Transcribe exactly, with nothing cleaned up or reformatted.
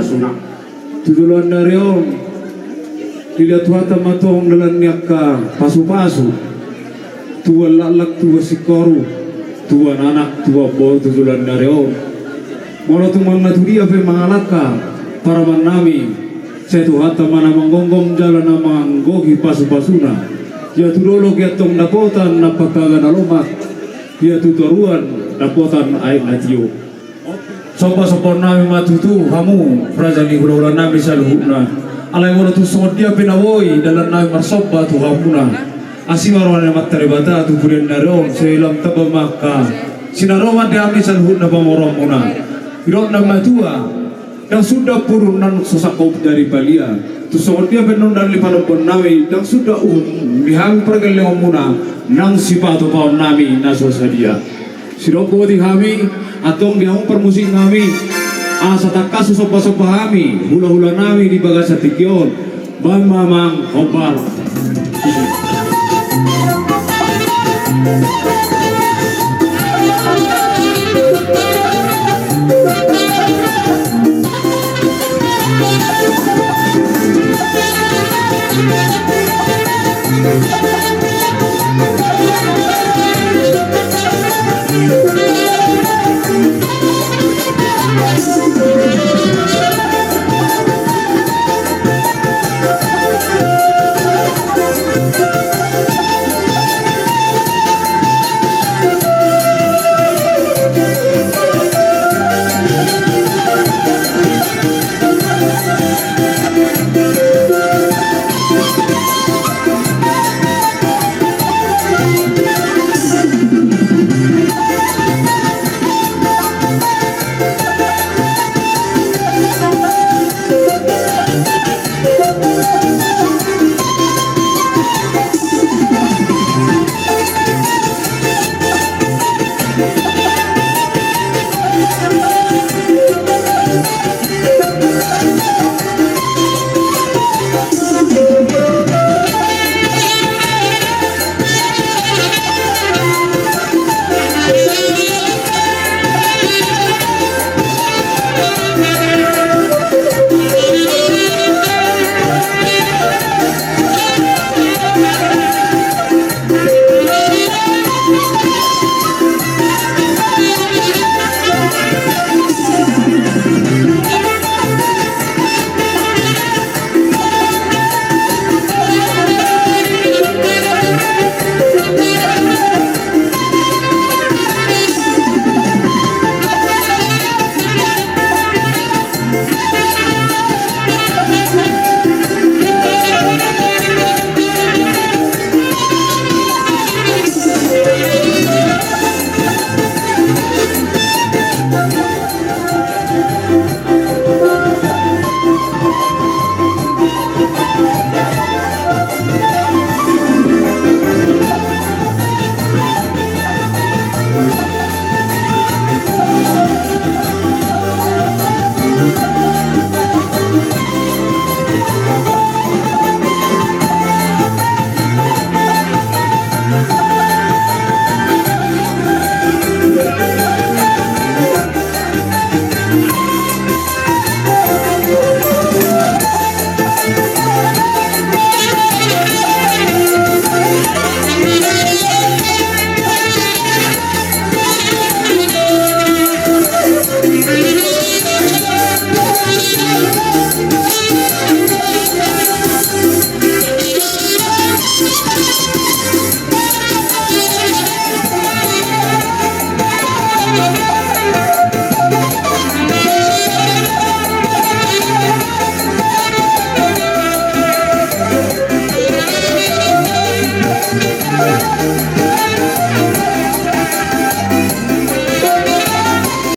Suna. Tu joloan ni ari on, dilehon Tuhanta ma tong dalan ni angka pasupasu. Tubuan laklak, tubuan singkoru, tubuan anak, tubuan boru tu joloan ni ari on. Molo tung manang na tu dia pe mangalangka paramannami, sai Tuhanta ma na manggonggom jala na manggohi pasupasuna. Ia tu dolok ia tong dapotan na pangkaga na lomak, ia tu toruan dapotan aek na tio. Sombasombaonnami ma tutu hamu raja ni hulahulanami saluhutna. Alai molo tung songon dia pe na boi dalannami marsomba tu hamuna, asi ma roha ni Amanta Debata tu pudian ni ari on, sai lam tamba ma angka sinaroman di hami saluhutna pamoruonmuna. Didok na matua, ndang suda purun na so sangkop jadi palia. Tung songon dia pe nuaeng na nipanombohonnami, ndang suda uhum ni hami pargellengonmuna nang sipatupaonnami na so sadia. Sidok boti hami, antong di hamu parmusiknami, asa tangkas husombasomba hami hulahulanami di bagasan tingki on. Baen ma amang hombar.